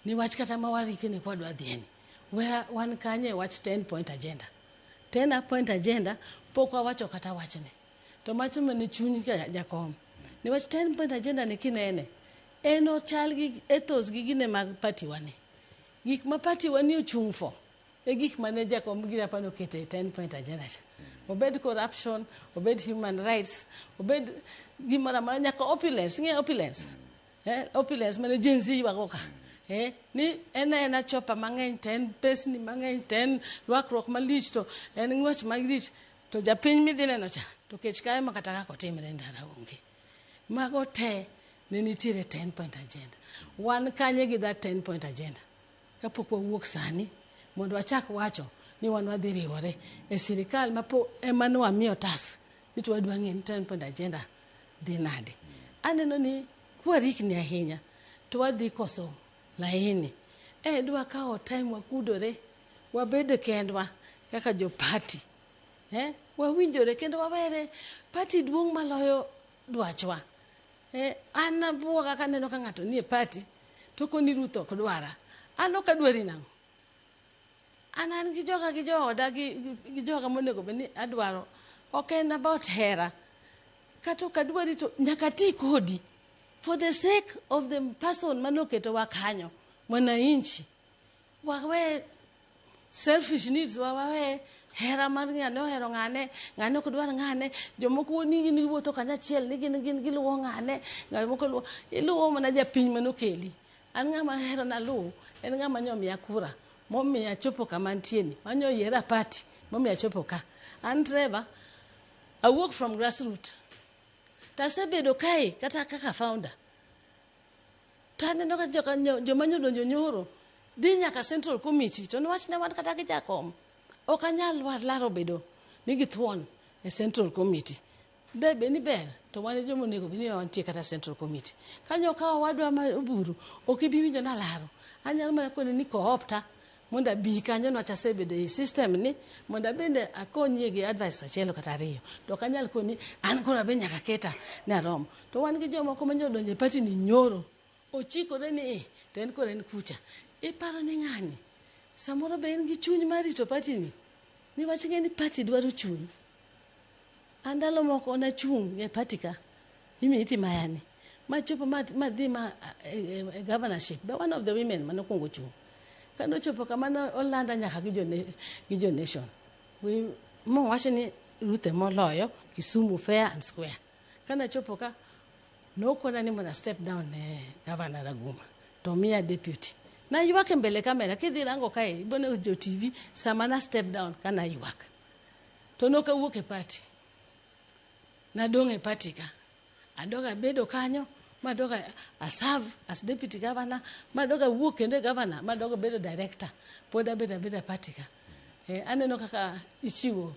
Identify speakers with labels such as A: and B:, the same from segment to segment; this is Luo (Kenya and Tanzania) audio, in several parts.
A: Niwach kata ma warikni kwadwa dhieni. Where wan kanye e wach 10 point agenda. 10 point agenda pok wawacho kata wachne. To macho mane chuny jakom. Niwach 10 point agenda ni kinene, en ochal gi ethos gi gine mag party wani. Gik ma party wani ochung' for e gik mane jakom Girapa noketo e 10 point agenda cha. Obed corruption, obed human rights, obed gimoro amora nyaka opulence, ing'e opulence? Opulence mane Gen Z ywago ka. Ni en aena chopa mang'eny to en pesni mang'eny to en rwakruok malich to en ng'wech malich to japiny midhi neno cha to kech kaye ma kata kaka otimre e ndara onge. Mago te ne nitiere 10 point agenda. Wan kanye gi that 10 point agenda? Kapok wawuok sani mondo wachak wacho ni wan wadhi riwore e sirikal ma po ema ne wamiyo task ni to wadwa ng'e ni 10 point agenda dhi nade. Aneno ni kwarikni ahinya to wadhi koso laini. Dwa kawo time wakudore, wabed kendwa kaka jo party. Wawinjore kendo wawere. Party duong' maloyo dwachwa. An abuoga kaneno ka ng'ato nie party to koni Ruth ok dwara. An ok adwari nang'o? An gi joga gi jooda gi joga monego bed ni adwaro. Ok en about hera. Kata ok adwari to nyaka ati kodi. For the sake of the person manoketowa kanyo, mwananchi. Wawe selfish needs wa, wawe hera mar ng'ane ohero ng'ane, ng'ane ok dwar ng'ane, jomoko ni gin giwuotho kanyachiel, ni gin gin giluwo ng'ane, ng'ane moko luwo, iluwo mana japiny manokeli. An ng'ama ahero naluw, en ng'ama nyomiya kura, momiyo achopo kama antie ni, manyo yiera party, momiyo achopo ka. An Trevor, awuok from grassroots. To asebedo kae kata kaka founder. To aneno ka joma nyodonjo nyoro dhi nyaka Central Committee to niwach ne wan kata gi jakom. Ok anyal laro bedo ni githuon e Central Committee. De be ni ber to wan e joma onego bed ni wantie kata Central Committee. Kanyo ka owadwa ma Oburu ok ibi winjo nalaro. Anyalo mana kone ni co-opta mondo abi kanyo niwach asebedo e system ni mondo abende akonyie gi advice achiel kata ariyo. To ok anyal koni an koro abe nyaka keta ni arom. To wan gi jomoko ma nyodonjo e party ni nyoro. Ochikore ni to en koro en kucha. Iparo ni ng'ani samoro be en gi chuny mar rito party ni. Niwach ing'e ni party dwaro chuny. An ndalo moko nachung' e party ka. Imi itimaya ni. Machopo madhi ma e governorship. Be one of the women manokwongo chung'. Kanochopo kama ne olanda nyaka gi jo nation. Mowach ni Ruth emoloyo Kisumu fair and square. Kanachopo ka nokona ni mondo a step down ne Governor Raguma to miya deputy. Naywak e mbele kamera kidhi rango kae iboneno jo TV sama na step down kana ywak. To nok awuok e party. Nadong' e party ka. Adog abedo kanyo madog a serve as deputy governor, madog awuok kendo e governor, madog abedo director. Pod abedo abeda e party ka. Aneno kaka ichiwo,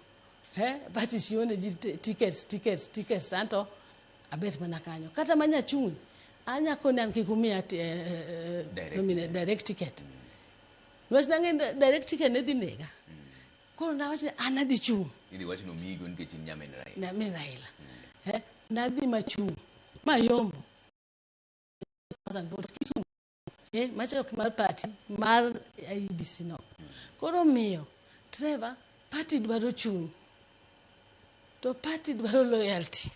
A: party chiwo ne ji tickets, tickets, tickets, anto abet mana kanyo. Kata manyachung', anya koni an kik umiya
B: Direct
A: nomine,
B: ticket.
A: Direct ticket. Niwach nang'e ni direct ticket ne dhi nega. Koro nawach ni an adhi chung'.
B: Idhi wach ni omiyigo nikech in nyamin Raila.
A: Nyamin Raila. Nadhi machung'. Mayombo. 1,000 votes Kisumu. Macha ok mar party, mar IEBC no. Koro miyo, Trevor, party dwaro chung'. To party dwaro loyalty.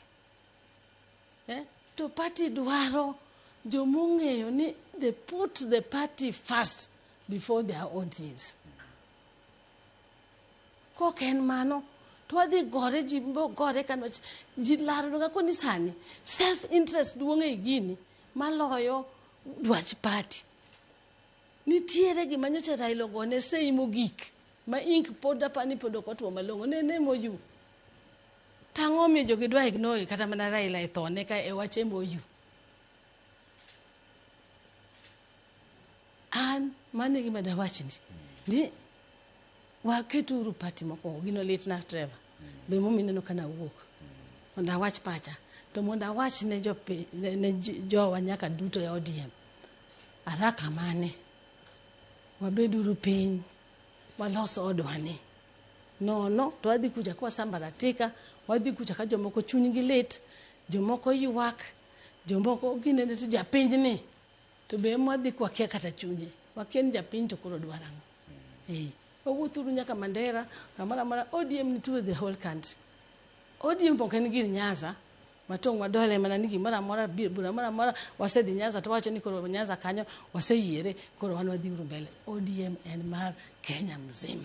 A: To party dwaro jomong'eyo ni they put the party first before their own things. Kok en mano, to wadhi gore ji gore ka nwach ji laro ga koni sani self interest duong' ei gini maloyo dwach party. Nitiere gima nyocha Raila ogone sei mogik ma ink pod apani pod ok otuo malong'o ne en MOU. Tang'o miyo jogi dwa ignore kata mana Raila e thone ka e wach MOU. An mano e gima dawachni ni waketuru party mokwongo gino litna Trevor. Be momiyo ineno ka nawuok mondo awach pacha to mondo awach ne ne jowa nyaka duto e ODM. Haraka mane wabeduru piny walos odwa ni nono to wadhi kucha kwa sambaratika, wadhi kucha ka jomoko chunygi lit, jomoko ywak, jomoko ginene to japinyni to be ema wadhi kwakia kata chunye. Wakia ni japiny to koro dwaro ang'o. Eh, wawuothuru nyaka Mandera, kamoro amora, ODM nitie the whole country. ODM ok en gir Nyanza, matong' wadole mana ni gimoro amora, bura moro amora, wasedhi Nyanza to wawacho ni koro Nyanza kanyo waseyiere, koro wan wadhi uru mbele. ODM en mar Kenya mzima.